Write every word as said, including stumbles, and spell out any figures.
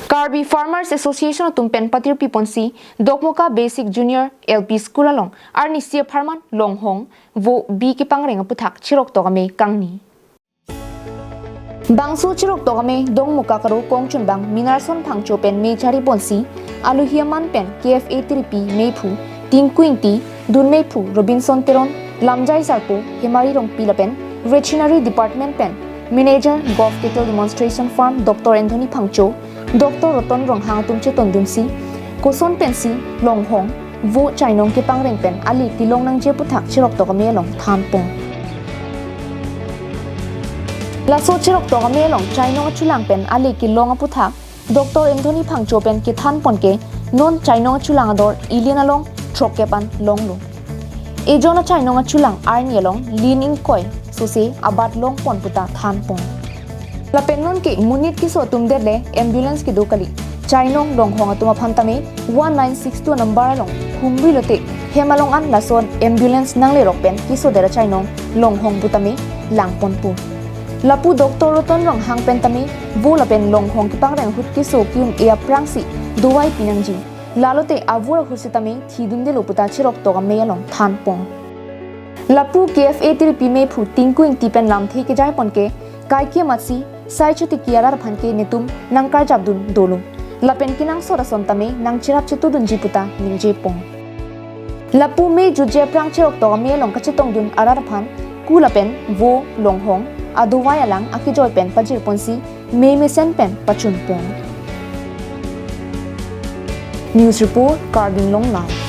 Karbi Farmers Association atum pen patirpi ponsi Dokmoka Basic Junior L P School along arnisi apharman longhong vo bi kepangreng aputhak chiroktok amei kangni. Bangso chiroktok amei Dokmoka karo kongchunbang Minarson Phangcho pen mei chari ponsi aluhi aman pen K F A tiripi meiphu Tinku Ingti, dun meiphu Robinson Teron, lamjai sarpo Hemari Rongpi lapen Veterinary Department pen Manager Govt Cattle Demonstration Farm Doctor Anthony Phangcho, Doctor Roton Ronghang atum chetondunsi koson pensi longhong vo chainong kepangreng pen ale kelong nangji aputhak chiroktok amei along thanpon. Laso chiroktok amei along chainong achulang pen ale kelong aputhak Doctor Anthony Phangcho pen kethanpon ke non chainong achulang ador ilian along throkkep an longlo. Ejon achainong achulang arni along lin ingkoi sose abat longpon puta thanpon. Lapen non ke monit keso atum det le ambulance kedo kali. Chainong longhong atum aphan tame one nine six two number along humri lote hem along an lason ambulance nanglerok pen keso det achainong longhong pu tame langponpo. Lapu Doctor Roton Ronghang pen tame vo lapen longhong kepangreng ahut keso ki-un-e aphrangsi dovai pinangji. Lalote avur ahut sitame thidundelo puta chiroktok amei along thanpon. Lapu K F A tiripi meiphu Tinku Ingti pen lamthe kejaipon ke kaikia matsi sai chotiki arat aphan ke netum nangkarjapdun dolo. Lapen kenangsot ason tame nangcherap chetudunji puta ningjepon. Lapu mei jutje aphrang chiroktok amei along kachetongdun arat aphan ku lapen vo, longhong adovai alang akejoi pen pajirponsi mei mesen pen pachunpon. News report, Karbi Anglong Live.